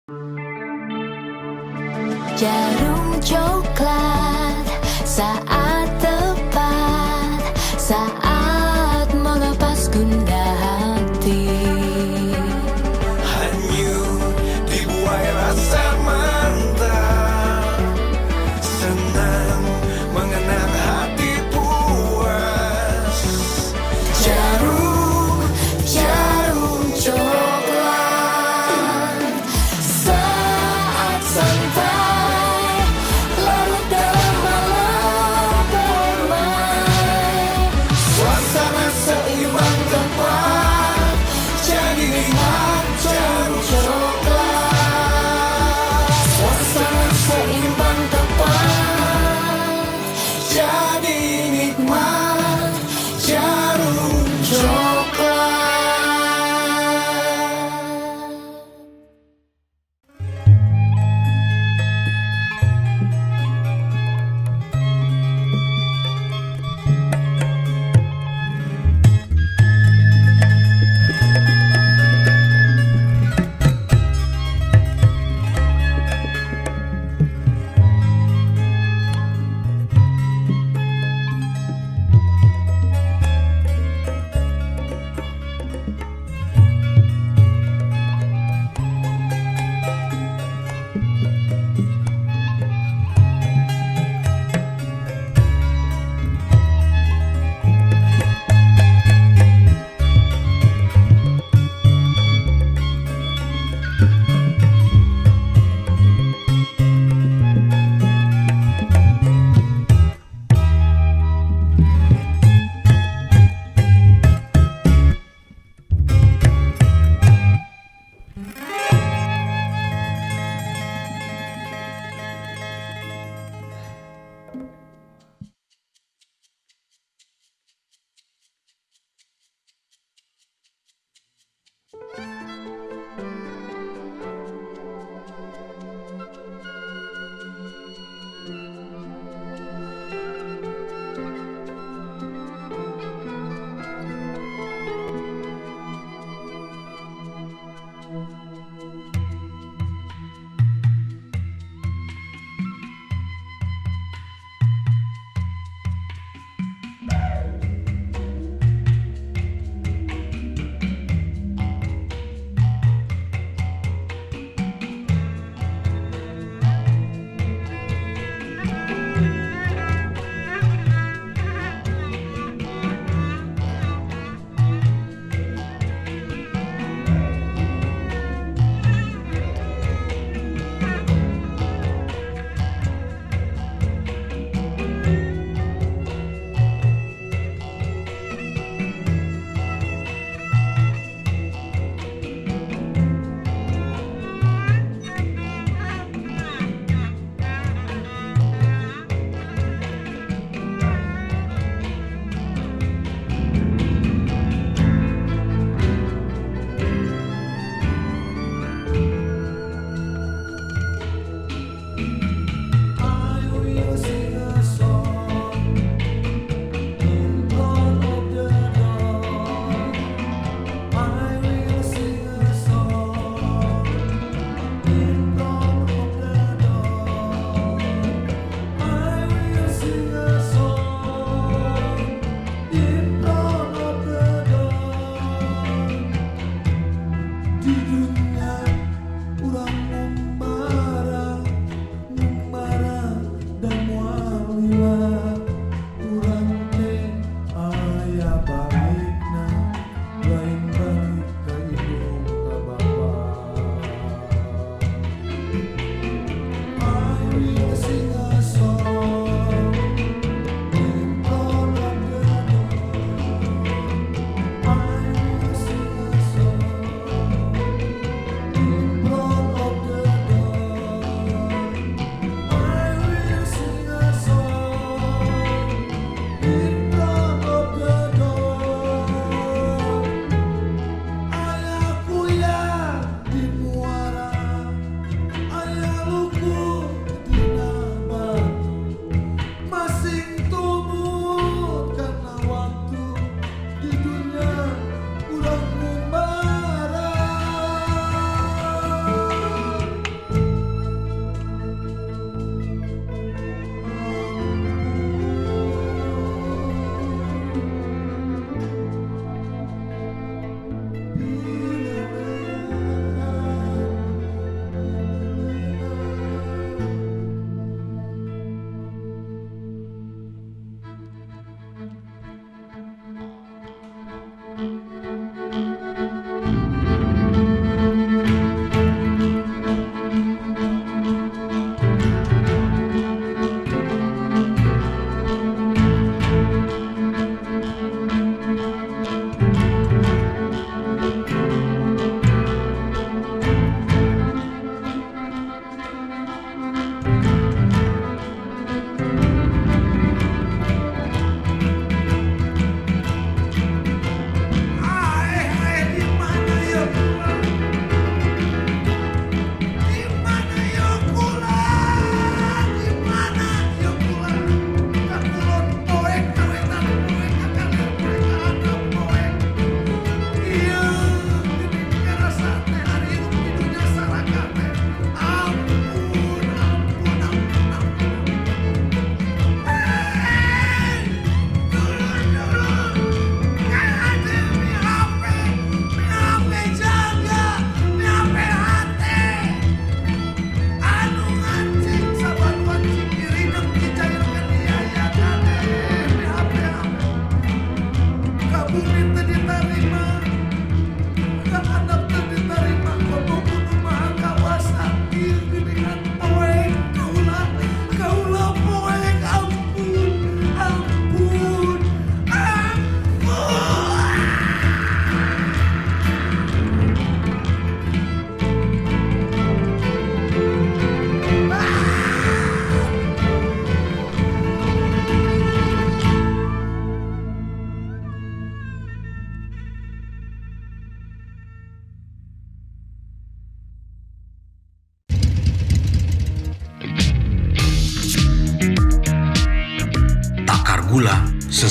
Djarum Coklat, saat tepat, saat melepas gundah hati. Hanyut dibuai rasa mantap, senang mengenang hati puas. Djarum, Djarum Coklat. Saat santai, larut dalam malam.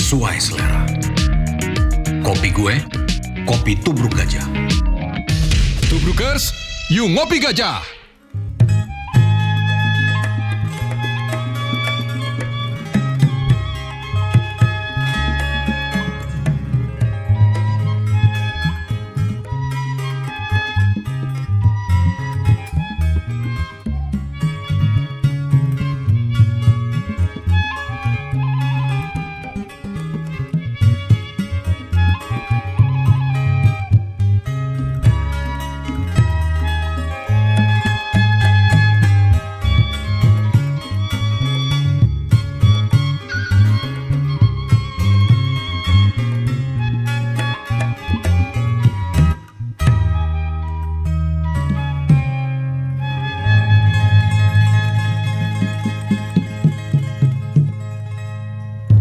Sesuai selera. Kopi gue, kopi tubruk gajah. Tubrukers, yuk ngopi gajah.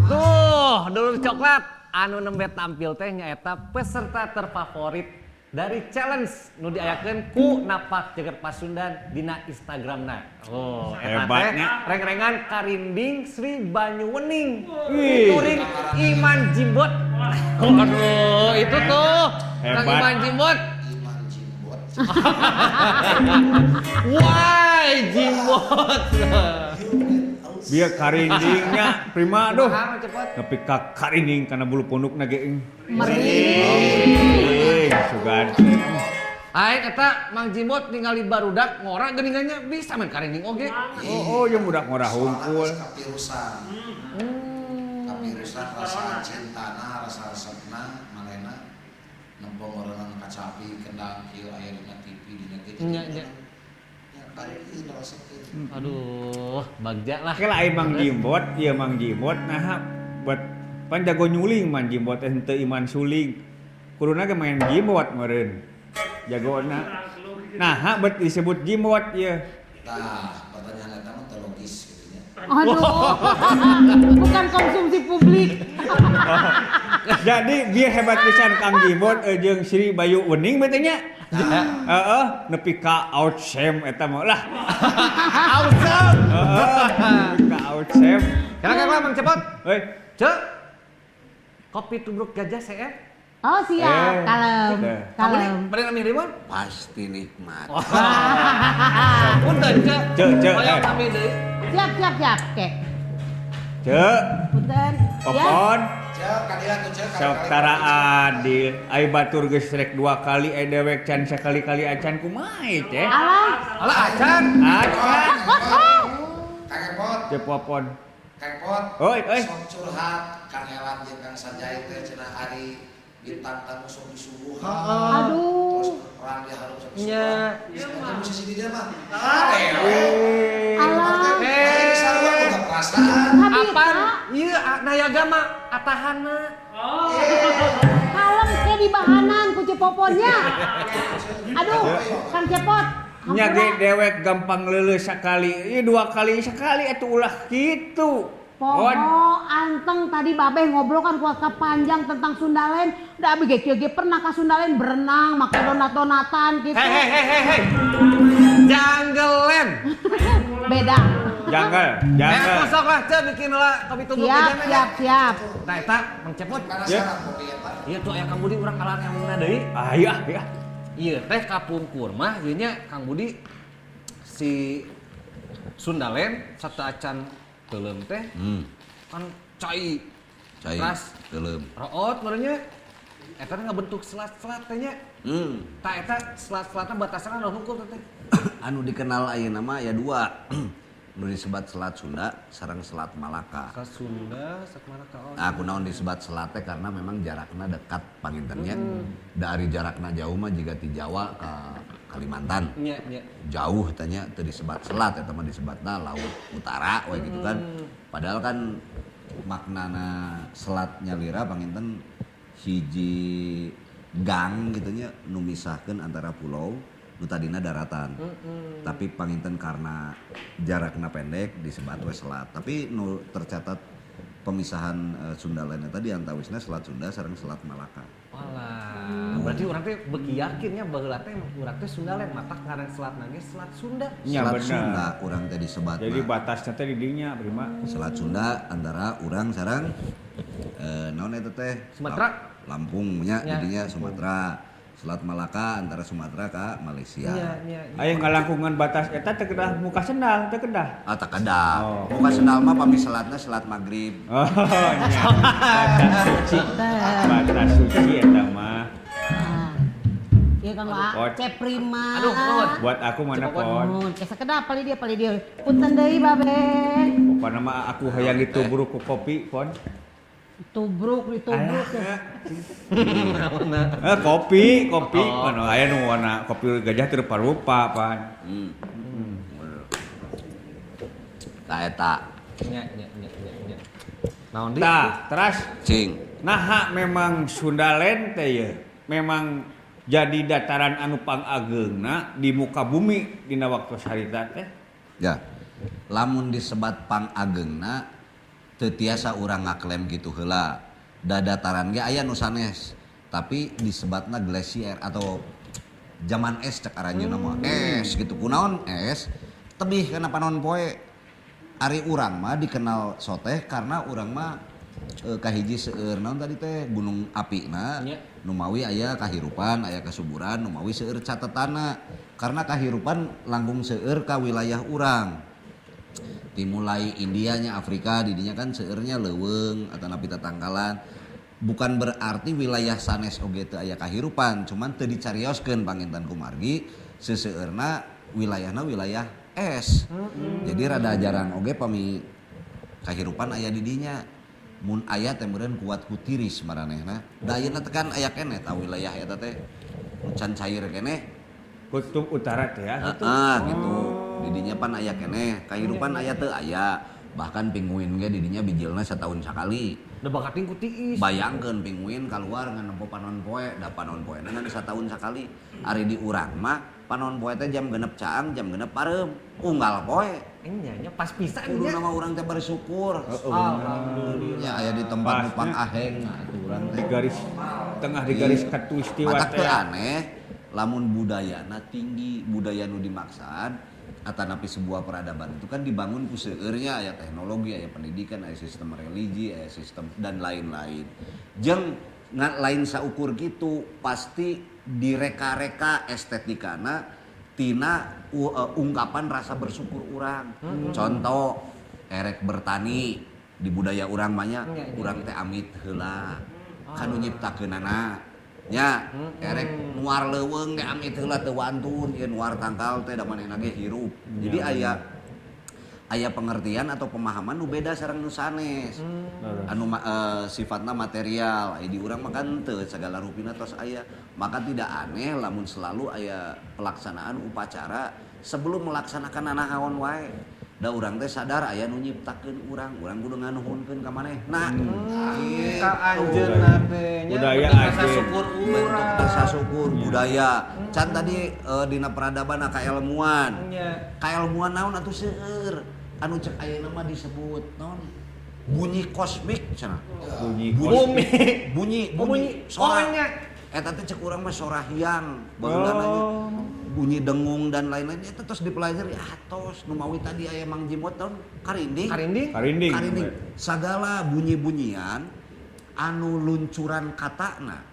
Tuh, dulur coklat anu nembe tampil teh nyaeta peserta terfavorit dari challenge nu diayakeun ku Napak Jagat Pasundan dina Instagramna. Oh, eta teh Hebatnya. reng-rengan Karinding Sri Banyuwening. Wih. Touring Iman Jimbot. Oh, aduh, itu tuh Kang Hebat. Iman Jimbot. Wah, Jimbot. Biar karindingnya prima aduh. Kumaha cepet. Nepi ka karinding kana bulu pundukna ge ing. Meriang. Meriang sugan. Aing eta Mang Jimbot ningali barudak ngora geuningannya bisa main karinding oge. Oh, oh jeung budak ngora hungkul. Kapirusan. Kapirusan rasa cintana, rasa resepna manehna nempo ngorenan kacapi kendang kieu aya dina TV dina kieu. Nya, nya. Ya bari resepkeun. Aduh, bagja lah. Oke lah ai Mang Jimbot, ieu Mang Jimbot nah buat pan jago nyuling Mang Jimbot teh henteu iman suling. Kuduna ge main jimbot meureun. Jagona. Nah, bet disebut jimbot ieu. Tah, pertanyaan eta mah teu logis gitu nya. Aduh, bukan konsumsi publik. Jadi biar hebat pisan Kang Jimbot jeung Sri Bayu Wening berarti nya. Heeh, nepi ka outsem eta mah lah. Awesome. Heeh, nepi ka outsem. Kira kira Mang Cepot. Heuy, Cek. Kopi tubruk gajah CF. Oh siap, Eh, kalem, sudah. Kamu nih, kalem. pada nami ribuan? Pasti nikmat. Punten, Cek. Cek, cek, Hoyong eh. nami deui. Siap, siap, siap. Oke, Cek, punten. Ya. popon. Cek kadieu tuh cek. Sok tara adil. Ai batur geus rek dua kali ai dewek can sakali-kali acan kumaha teh? Alah, Alah acan. Acan. Kang Epot, Cek popon. Kang Epot. Oi, oi. Sok curhat Kang Elan jeung Kang Sanjay teh cenah ari bintang tamu sok disuguhan. Aduh. Terus perang dia harus sok Nya. disuguhan. Sebenarnya musisi di dia mah. Ah, dewe. Alah. Eh, sarua boga perasaan. Tapi Apaan? Kak, Iya, nayaga mah atahana. kalem ke di bahanan ku cepoponnya. Aduh, Kang Cepot. Nya ge hampura. dewek gampang leuleus sakali. Ieu dua kali sekali atuh ulah kitu. Poho On. anteng tadi babeh ngobrol kan kuasa panjang tentang Sundalen. Da abi ge kieu ge pernah ka Sundalen berenang make donat-donatan gitu. Hei, hei, hei, hei, hei. Janggelen. Beda. Janggal, Eh, janggal. aku sok lah, Cek, bikin lah kopi tubruk Siap, gajah. siap, siap. Nah, eta Mang Cepot. Penasaran kopi eta. Iya tuh aya Kang Budi urang kalah yang deui. Ah iya, iya. Iya teh kapungkur mah ieu nya Kang Budi si Sundalen sateuacan teuleum teh kan cai. Cai. Ras Teuleum. root meureun nya. Eta teh ngabentuk selat-selat teh nya. Tah eta selat-selatna batasanna anu hukum teh. Anu dikenal ayeuna mah ya dua. Nu disebat Selat Sunda sareng Selat Malaka. Selat Sunda, Selat Malaka. Oh. Nah, kunaon disebat selat teh karena memang jarakna dekat pangintennya. Dari jarakna jauh mah jiga ti Jawa ke Kalimantan. Nya, nya. Jauh tanya teu disebat selat eta mah disebatna laut utara we gitu kan. Padahal kan maknana selat nyalira panginten hiji gang gitu nya nu misahkeun antara pulau nu tadina daratan. Tapi panginten karena jarakna pendek disebat we selat. Tapi nu tercatat pemisahan Sunda lainnya tadi antawisna Selat Sunda sareng Selat Malaka. Walah, berarti urang teh beuki yakin nya baheula teh urang teh Sundalen matak ngaran selat nage Selat Sunda. Nya Selat bener. Sunda urang teh disebatna. Jadi batasnya teh di dinya prima. Selat Sunda antara urang sareng Naon eta teh? Sumatera. Lampung nya Ya, didinya Sumatera. Selat Malaka antara Sumatera ka Malaysia. Iya, iya. Aya ngalangkungan batas eta teh kedah muka sendal teh kedah. Ah, tak kedah. Oh. Muka sendal mah pami selatna selat maghrib. Oh, nya. Batas suci. Batas suci eta mah. Nah. Iya Kang A, Pot. C Prima. Aduh, nuhun. Buat aku mana Cepopon. pon. Nuhun, ke sakedap pali dia. Punten deui babe. Pokona mah aku hayang ditubruk ku kopi pon. Tubruk ditubruk. Eh kopi, kopi. Pan aya nu warna kopi gajah teu rupa pan. Tah eta Nya, nya, nya, nya, nya. Naon deui? Tah, teras cing. naha memang Sundaland teh ye memang jadi dataran anu pangageungna di muka bumi dina waktu harita teh. Ya. Lamun disebat pangageungna teu tiasa urang ngaklaim gitu heula. Da dataran ge aya nu sanes, tapi disebatna glacier atau zaman es cek aranjeunna mah. Es gitu. Kunaon es? Tebih kana panon poe. Ari urang mah dikenal soteh karena urang mah kahiji seueur naon tadi teh gunung apina Nya. numawi aya kahirupan aya kasuburan numawi seueur catetana karena kahirupan langkung seueur ka wilayah urang dimulai Indianya Afrika didinya kan seueurnya leuweung atau napi tatangkalan bukan berarti wilayah sanes oge teu aya kahirupan cuman teu dicarioskeun panginten kumargi seseueurna wilayahna wilayah es jadi rada jarang oge pami kahirupan aya di dinya mun aya teh meureun kuat ku tiris maranehna da ayeuna teh kan aya keneh ta wilayah eta teh nu can cair keneh. Kutub Utara teh ya. Ah, gitu. Didinya pan aya keneh, kahirupan aya teu aya. Bahkan pinguin ge didinya bijilna setahun sakali. Da bakating ku tiis. Bayangkeun pinguin keluar ngan nempo panon poe, da panon poe ngan setahun sakali. Ari di urang mah panon poe teh jam 6 caang, jam 6 pareum, unggal poe. Nya, nya pas pisan Kudu nya. nama urang teh bersyukur. Alhamdulillah. Ya aya di tempat nu Pasnya. pangaheng nah atuh urang Di teh. garis tengah di garis khatulistiwa Matak teh. teu aneh lamun budayana tinggi, budaya nu dimaksad atanapi sebuah peradaban itu kan dibangun ku seueurnya aya teknologi, aya pendidikan, aya sistem religi, aya sistem dan lain-lain. Jeung ngan lain saukur gitu pasti direka-reka estetikana tina ungkapan rasa bersyukur urang. Contoh erek bertani di budaya urang mah nya, Iya, iya, urang teh amit heula kanu nyiptakeunana. Nya, erek nuar leuweung ge amit heula teu wantun ieu nuar tangkal teh da manehna ge hirup. Jadi aya pengertian atau pemahaman nu beda sareng nu sanes. Anu sifatna material, aya di urang mah kan teu sagala rupina tos aya. Maka tidak aneh lamun selalu aya pelaksanaan upacara sebelum melaksanakan nanahaon wae. Da urang teh sadar aya nu nyiptakeun urang, urang kudu nganuhunkeun ka manehna. Gitu. Ka anjeunna teh nya Budaya bentuk rasa anjeun. syukur Bentuk urang. rasa syukur budaya. Can tadi dina peradaban kaelmuan. Nya. Kaelmuan naon atuh seueur anu cek ayeuna mah disebut naon bunyi kosmik cenah. Bunyi Bumi. Bunyi Oh, bunyi bunyi. sora. Oh, nya. Eta teh cek urang mah sora hiang baheula nanya. Bunyi dengung dan lain-lain eta tos dipelajari atos nu mawi tadi aya Mang Jimot naon karinding. Karinding. Karinding. Karinding. Sagala bunyi-bunyian anu luncuran katana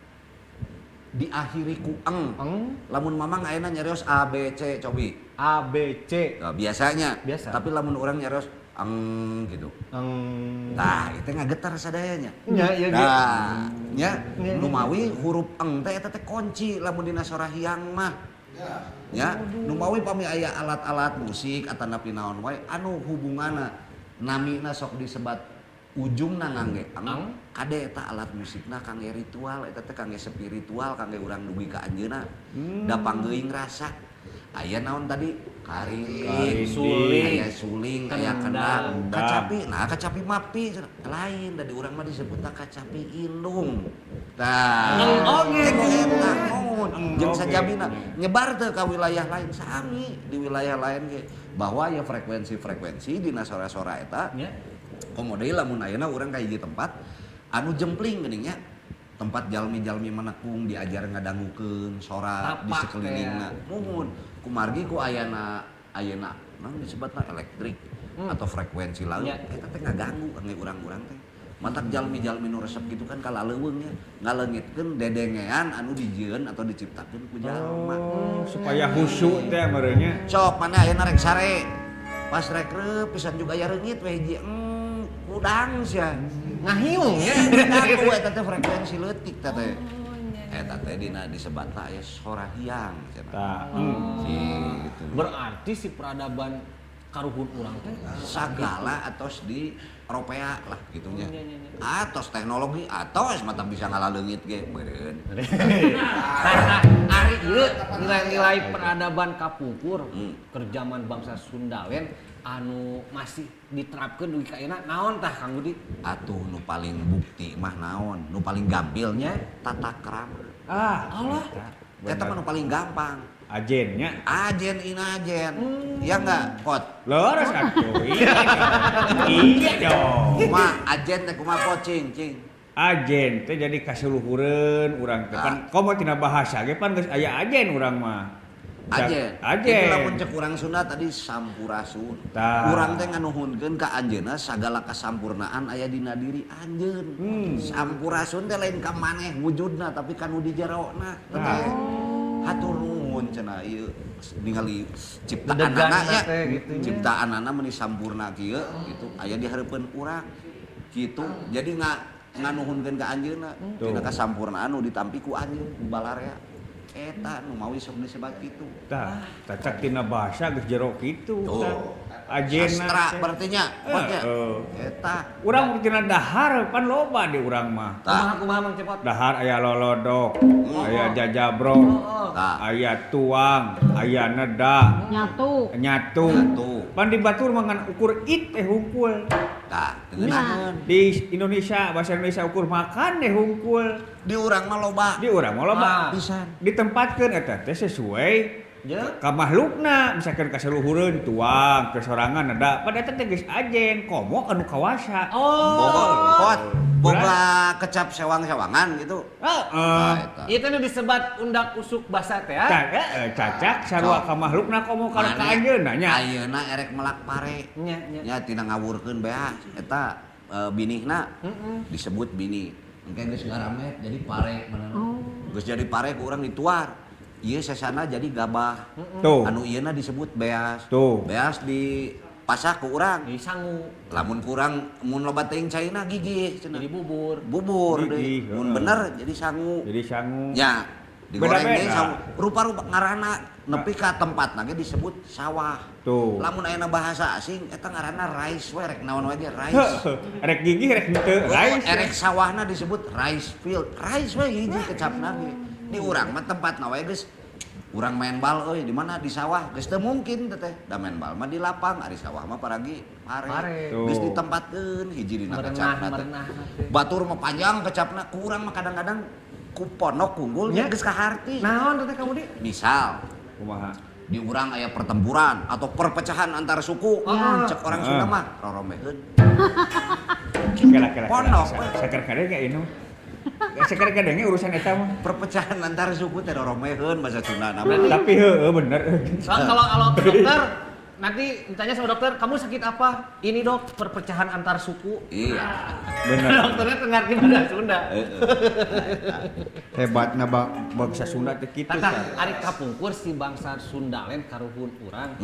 diakhiri ku eng. Eng. Lamun mamang ayeuna nyarios A B C cobi. A B C. Nah, biasanya. Biasa. Tapi lamun orang nyarios eng gitu. Eng. Nah, itu ngagetar sadayanya. Nya, iya ge. Nah, nya Nya. numawi huruf eng teh eta teh kunci lamun dina sora hiang mah. Ya, numawi pami aya alat-alat musik atanapi naon wae anu hubunganna namina sok disebat ujungna ngangge eng, kade eta alat musikna kangge ritual eta teh kangge spiritual kangge urang dugi ka anjeunna. Da panggeuing rasa. Aya naon tadi? Karinding, Suling. aya suling, aya Kendang. kendang, kacapi. Nah, kacapi mapi cenah. Lain dari urang mah disebutna kacapi indung. Tah. Eng oge. Eta naon. Jeung Oge. sajabina nyebar teu ka wilayah lain sami di wilayah lain ge bahwa aya frekuensi-frekuensi dina sora-sora eta. Nya. Komo deui lamun ayeuna urang ka hiji tempat anu jempling geuning nya. Tempat jalmi-jalmi menekung diajar ngadangukeun sora di Tapak sekelilingna. teh. Muhun kumargi ku ayana ayeuna naon disebutna elektrik atau frekuensi laut Nya. eta teh ngaganggu kangge urang-urang teh. Matak jalmi-jalmi nu resep gitu kan kalaleuweung nya ngaleungitkeun dedengean anu dijieun atau diciptakeun ku jalma. Oh, supaya khusyuk teh merenya. Sok mana ayeuna rek sare. Pas rek reup pisan juga aya reungit we hiji. Kudang sia. Ngahiung ya. Aku eta teh frekuensi leutik teh teh. Eta teh dina disebatna aya sora hiang cenah. Tah. Gitu. Berarti si peradaban karuhun urang teh Sagala atos di ropea lah gitunya. Atos teknologi atos mata bisa ngalaleungit ge meureun. Nah, ari ieu nilai-nilai peradaban kapungkur keur zaman bangsa Sundalen anu masih diterapkeun dugi ka ayeuna naon tah Kang Budi? Atuh nu paling bukti mah naon, nu paling gampilnya tata krama. Ah, Allah. Eta mah nu paling gampang. Ajennya. Ajen inajen. Ya enggak, Kot? Leres atuh. Iya dong. Iya dong. Kumaha ajen teh kumaha pot cing, cing. Ajen teh jadi kaseluhureun urang teh. Pan komo tina bahasa ge pan geus aya ajen urang mah. Ajen. Ajen. Jadi lamun cek urang Sunda tadi sampurasun. Tah. Urang teh nganuhunkeun ka anjeunna sagala kasampurnaan aya dina diri anjeun. Sampurasun teh lain ka maneh wujudna tapi ka nu di jerona teh. Hatur nuhun cenah ieu ningali ciptaanana nya. Teh gitu nya. Ciptaanana meuni sampurna kieu gitu aya di hareupeun urang. Gitu. Jadi nganuhunkeun ka anjeunna dina kasampurnaan nu ditampi ku anjeun ku balarea. Eta nu mawi sok disebat kitu. Tah, cacak tina bahasa geus jero kitu. Tuh. Ajenna. Sastra berarti nya, potnya. Eta. Urang tina dahar pan loba di urang mah. Tah. Kumaha Mang Cepot? Dahar aya lolodok, aya jajabrong, aya tuang, aya neda, Nyatu. nyatu. Pan di batur mah ngan ukur it teh hungkul. Tah, teu Di Indonesia bahasa Indonesia ukur makan teh hungkul. Di urang mah loba. Di urang mah loba. Pisan. Ditempatkeun eta teh sesuai ka makhlukna, misalkan kaseluhureun tuang, kesorangan neda, pada eta teh geus ajen komo anu kawasa. Oh. Boga pot, boga kecap sewang-sewangan gitu. Heeh. Ieu teh nu disebat undak usuk basa teh ya. Cacak sarua ka makhlukna komo ka anjeunna nya. Ayeuna erek melak pare. Nya nya. Nya tina ngawurkeun beas eta binihna disebut binih. Engke geus ngaramet jadi pare mana. Geus jadi pare ku urang dituar. Ieu sesana jadi gabah. Tuh. Anu ieuna disebut beas. Tuh. Beas dipasak ku urang. Di sangu. Lamun kurang mun loba teuing caina gigih cenah. Jadi bubur. Bubur deui. Gigih, Mun bener jadi sangu. Jadi sangu. Nya, digoreng deui Beda-beda. sangu. Rupa-rupa ngaranna nepi ka tempatna ge disebut sawah. Tuh. Lamun ayeuna bahasa asing eta ngaranna rice we rek naon wae ge rice. Rek gigih rek henteu rice. Erek sawahna disebut rice field. Rice we hiji kecapna ge. Di urang mah tempatna we geus urang main bal euy di mana di sawah geus teu mungkin teh teh. Da main bal mah di lapang, ari sawah mah paragi pare. Geus ditempatkeun hiji dina kecapna teh. Batur mah panjang kecapna, ku urang mah kadang-kadang ku pondok unggul nya geus kaharti. Naon teh kamu di? Misal kumaha? Di urang aya pertempuran atau perpecahan antar suku. Cek orang Sunda mah rorombeheun. Kela-kela. Pondok. Saker-kadenge ieu. Saker-kadenge urusan eta mah. Perpecahan antar suku teh rorombeheun bahasa Sunda na. Tapi heueuh bener. Kalau ke dokter nanti ditanya sama dokter, kamu sakit apa? Ini dok, perpecahan antar suku. Iya. Bener. Dokternya ngerti bahasa Sunda. Hebatna bangsa Sunda teh kitu. Tah, ari kapungkur si bangsa Sundalen karuhun urang.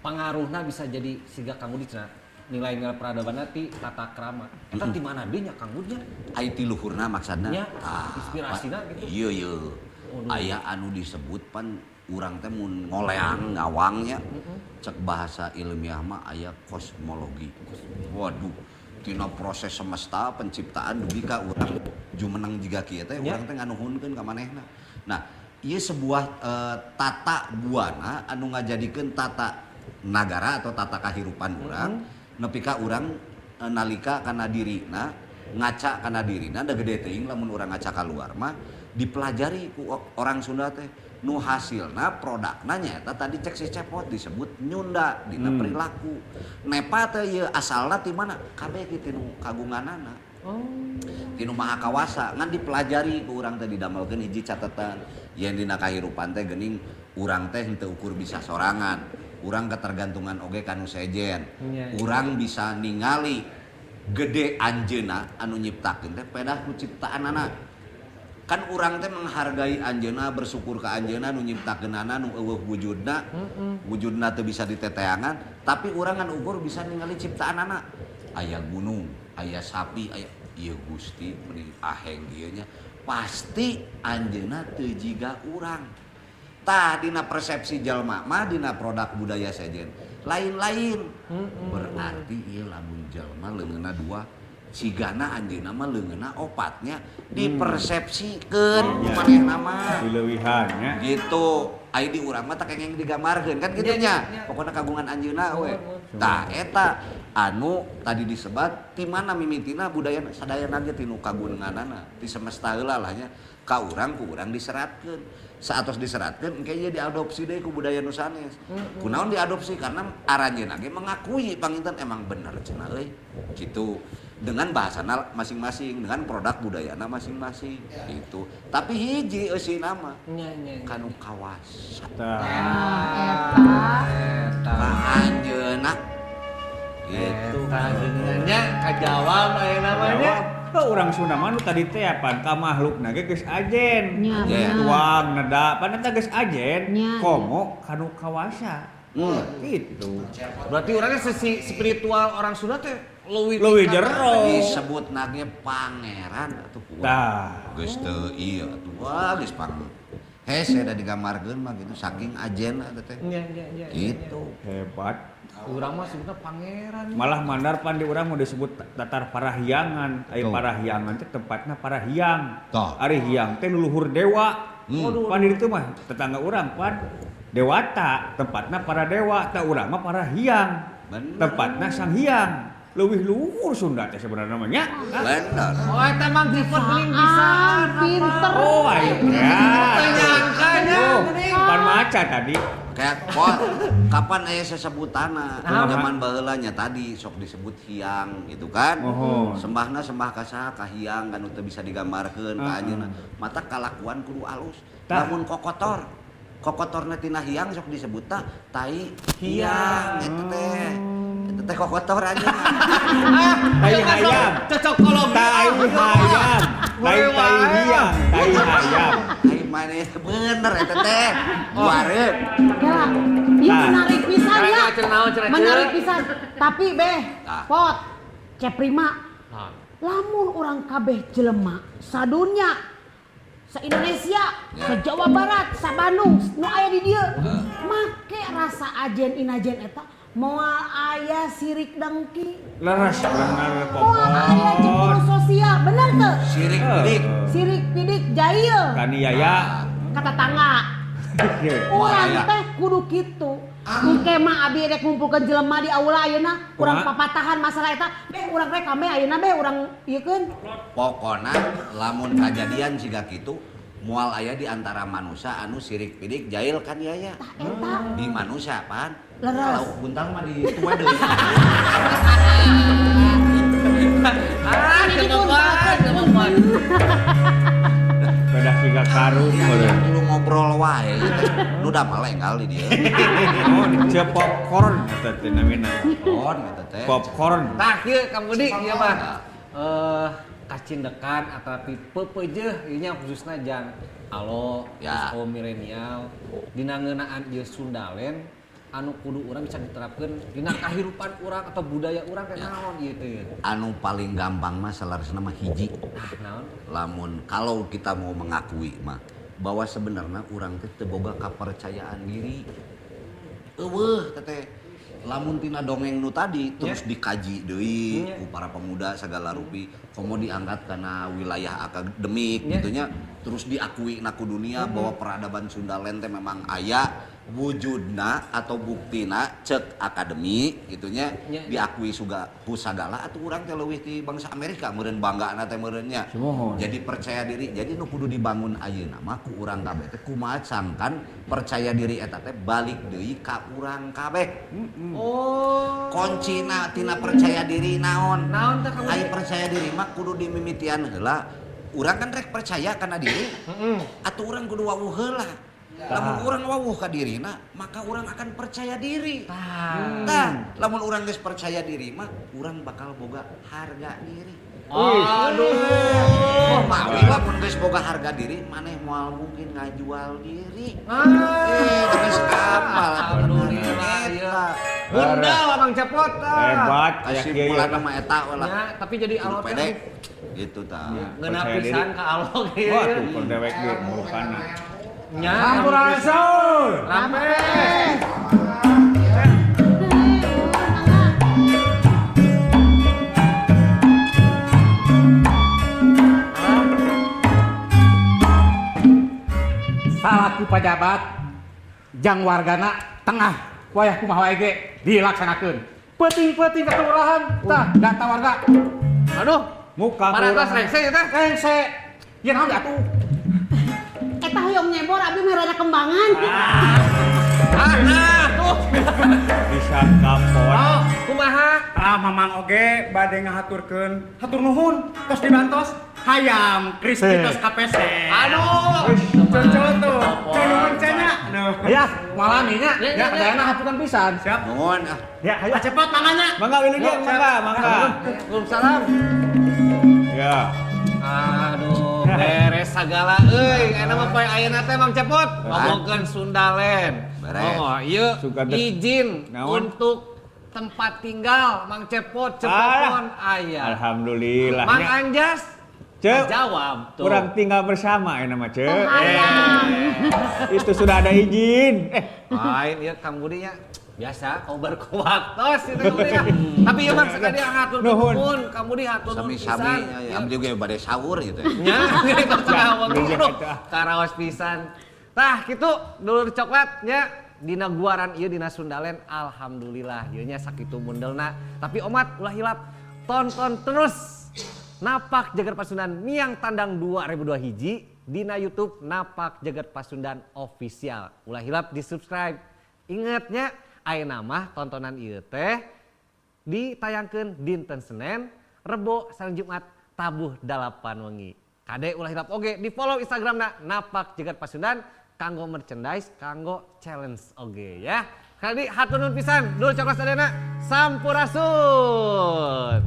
Pengaruhna bisa jadi siga Kang Budi cenah. Nilai-nilai peradaban ti tata krama. Eta ti mana deui nya Kang Budi nya? Ai ti luhurna maksudna. Nya, inspirasina gitu. Iya iya. Aya anu disebut pan urang teh mun ngoleang ngawangnya. Cek bahasa ilmiah mah aya kosmologi. Waduh, tina proses semesta penciptaan dugi ka urang jumeneng jiga kieu teh urang teh nganuhunkeun ka manehna. Nah, ieu sebuah tata buana anu ngajadikeun tata nagara atau tata kahirupan urang nepi ka urang nalika kana dirina ngaca kana dirina da gede teuing lamun urang ngaca kaluar mah dipelajari ku orang Sunda teh nu hasilna produkna nyaeta tadi cek si Cepot disebut nyunda dina perilaku nepa teh ieu asalna ti mana kabeh ge tinu kagunganana tinu maha kawasa ngan dipelajari ku urang teh didamelkeun hiji catatan yen dina kahirupan teh geuning urang teh henteu ukur bisa sorangan urang ketergantungan oge kanu sejen urang bisa ningali Gede anjeuna anu nyiptakeun teh pedah ku ciptaanana. Kan urang teh menghargai anjeuna, bersyukur ka anjeuna nu nyiptakeunana nu euweuh wujudna. Wujudna teu bisa diteteangan, tapi urang kan ukur bisa ningali ciptaanana. Aya gunung, aya sapi, aya ieu Gusti meni aheng ieu nya. Pasti anjeunna teu jiga urang. Tah dina persepsi jalma mah dina produk budaya sejen lain-lain. Berarti ieu lamun jalma leungeunna dua sigana anjeunna mah leungeunna opatnya dipersepsikeun ku manehna mah. Dileuwihan nya. Gitu. Ai di urang mah tak kengeng digambarkeun kan kitu nya. Pokona kagungan anjeunna we. Tah eta anu tadi disebat ti mana mimitina budaya sadayana ge tinu kagunganana ti semesta heula lah nya ka urang ku urang diseratkeun. Saatos diseratkeun engke ieu diadopsi deui ku budaya nu sanes. Kunaon diadopsi karena aranjeunna ge mengakui panginten emang bener cenah euy. Gitu. Dengan bahasana masing-masing, dengan produk budayana masing-masing gitu. Tapi hiji eusina mah Nya nya. kanu kawasa. Tah. Eta. Eta. Ka anjeunna gitu. Eta geuningannya kajawab aya namanya. Heuh, urang Sunda mah nu tadi teh pan ka makhlukna ge geus ajen. Nya, Ajen. bener. Tuang neda pan eta geus ajen. Nya, Komo kanu kawasa. Gitu. Berarti orangnya sisi spiritual orang Sunda teh leuwih Leuwih jero. Disebut nage pangeran atuh ku. Tah. Geus teu ieu atuh wah geus pang hese da digambarkeun mah gitu saking ajenna teh teh. Nya nya nya. Gitu. Hebat. Urang mah sebutna pangeran. Malah mandar pan di urang mau disebut tatar parahyangan. Ai Tuh. parahyangan teh tempatna parahyang. Tah. Ari hyang teh leluhur dewa. Pan di ditu mah tetangga urang pan dewata, tempatna para dewa, tah urang mah parahyang. Bener. Tempatna sang hyang. Leuwih luhur Sunda teh sebenarnya mah nya. Bener. Oh, eta Mang Clifford geuning bisa. Ah, pinter. Oh, ayo ya. Teu nyangka nya Oh, geuning. pan maca tadi. Kayak kok kapan aya sesebutana Nah. zaman baheula nya tadi sok disebut hiang gitu kan. Mohon. Sembahna sembah ka saha ka hiang kan teu bisa digambarkeun ka Heeh. anjeunna. Mata kalakuan kudu alus. Tah. Lamun kokotor, kokotorna tina hiang sok disebutna tai hiang eta teh. Eta teh kokotor anjeunna. Tai hayam. Cocokologi. Tai hayam. Tai tai hiang, tai hayam. Ai maneh bener eta teh. Buareun. Ya, iya Nah. menarik pisan ya. Cenah, cenah, cenah, Menarik pisan. Tapi beh, Tah. pot, Ceprima, Nah. lamun urang kabeh jelema sadunya, sa-Indonesia, Ya. sa-Jawa Barat, sa-Bandung, nu aya di dieu, make rasa ajen inajen eta moal aya sirik dengki, Leres bener moal aya cemburu popon. sosial, bener teu? Sirik bidik. Sirik pidik jail, Kaniaya. kata tangga. Urang Wah, teh kudu kitu. Engke mah abi rek ngumpulkeun jelema di aula ayeuna, urang Kumaha? papatahan masalah eta, beh urang rek kame ayeuna beh urang ieukeun. Pokona lamun kajadian siga kitu moal aya di antara manusia anu sirik pidik jail kan yaya. Tah eta. Di manusia pan. Leres. Kalau buntal mah di tua deui. Ah, Ini cenah dibuntalkeun. Pedah siga karung Iya, meureun. lu ngobrol wae ieu teh. Nu damel enggal di dieu. Oh, ce popcorn eta teh namina. On eta teh. Popcorn. Tah kieu Kang Budi ieu mah. Kacindekan atapi peupeujeuh ieu nya khususna jang alo Ya. terus kaum milenial dina ngeunaan ieu Sundalen anu kudu urang bisa diterapkeun dina kahirupan urang atau budaya urang teh naon ieu teh. Anu paling gampang mah saleresna mah hiji. Ah, naon? Lamun kalau kita mau mengakui mah bahwa sebenarnya urang teh teu boga kapercayaan diri. Eueuh teh teh. Lamun tina dongeng nu tadi terus dikaji deui Nya. ku para pemuda segala rupi komo diangkat karena wilayah akademik Nya. gitu nya terus diakui na ku dunia bahwa peradaban Sundaland teh memang aya wujudna atau buktina cek akademi gitu nya Nya. diakui suga ku sagala atuh urang teh leuwih ti bangsa Amerika meureun banggana teh meureun nya. Sumuhun. Jadi percaya diri. Jadi nu kudu dibangun ayeuna mah ku urang kabeh teh kumaha sangkan percaya diri eta teh balik deui ka urang kabeh. Oh. Kuncina tina percaya diri naon? Naon teh kamu? Ai percaya diri mah kudu dimimitian heula. Urang kan rek percaya kana diri. Heeh. Atuh urang kudu wawuh heula. Lamun urang wawuh ka dirina, maka urang akan percaya diri. Tah, lamun urang geus percaya diri mah, urang bakal boga harga diri. Aduh. Mawi lamun geus boga harga diri, maneh moal mungkin ngajual diri. Geus apal. Alhamdulillah ieu. Bunda lah Mang Cepot. Hebat aya kieu. Kesimpulanna mah eta we lah. Ya, tapi jadi Kudu alot pede. Gitu tah. Ngeunah Percaya pisan diri. ka alok ieu. Wah, tuh keur dewek ge murukana. Nya. Sampurasun. Rampe. Salaku pajabat jang wargana tengah wayah kumaha wae ge dilaksanakeun. Peuting-peuting ke kelurahan tah data warga. Aduh, Muka parantos kelurahan. rengse ieu teh. Rengse. Ieu naon atuh? Eta hoyong nyebor abi mah rada kembangan. Ah, nah, tuh. Bisa kapot. Oh, kumaha? Ah, Mamang oge bade ngahaturkeun hatur nuhun tos dibantos hayam crispy tos KPC. Aduh. Cocok tuh. Nuhun cennya. Ya, malami nya. Ya, Ya, ya, ya. dayana haputan pisan. Siap. Nuhun ah. Ya, hayu. Pak Cepot manganya. Mangga wilujeng, mangga, mangga. Waalaikumsalam. Ya. Aduh, beres sagala euy. Enak mah poe ayeuna teh Mang Cepot ngomongkeun Sundaland. Beres. Oh, ieu Suka teh. izin Naon? untuk tempat tinggal Mang Cepot Cepopon aya. Alhamdulillah. Mang nya. Anjas Cek. jawab tuh. Kurang tinggal bersama ya nama Cek. Hayam. Itu sudah ada izin. Lain ieu Kang Budi nya biasa obar ku waktos itu Kang Budi nya. Tapi ieu mah sekali hatur Nuhun. nuhun Kang Budi hatur nuhun Sami-sami pisan. ya, abdi ge bade sahur gitu. Nya, gitu tengah wengi. Ya, Aduh, eta. karaos pisan. Tah, kitu dulur coklat nya dina guaran ieu dina Sundaland alhamdulillah ieu nya sakitu mundelna. Tapi omat ulah hilap tonton terus Napak Jagat Pasundan Miang Tandang 2002 hiji dina YouTube Napak Jagat Pasundan Official. Ulah hilap di subscribe. Ingatnya ayeuna mah tontonan ieu teh ditayangkeun dinten Senin, Rebo sareng Jumat tabuh 8 wengi. Kade ulah hilap oge di follow Instagramna Napak Jagat Pasundan kanggo merchandise, kanggo challenge oge ya. Kali hatur nuhun pisan, dul coklat sadayana sampurasun.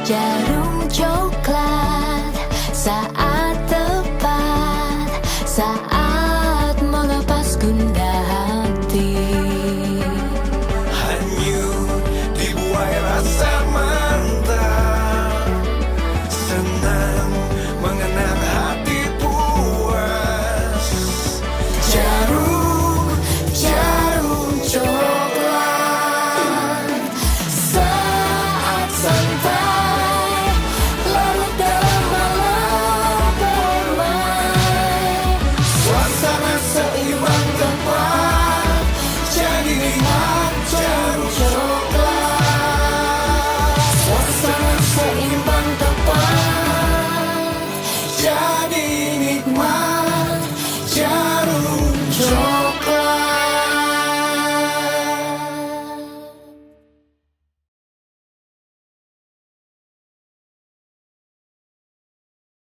Jarum coklat.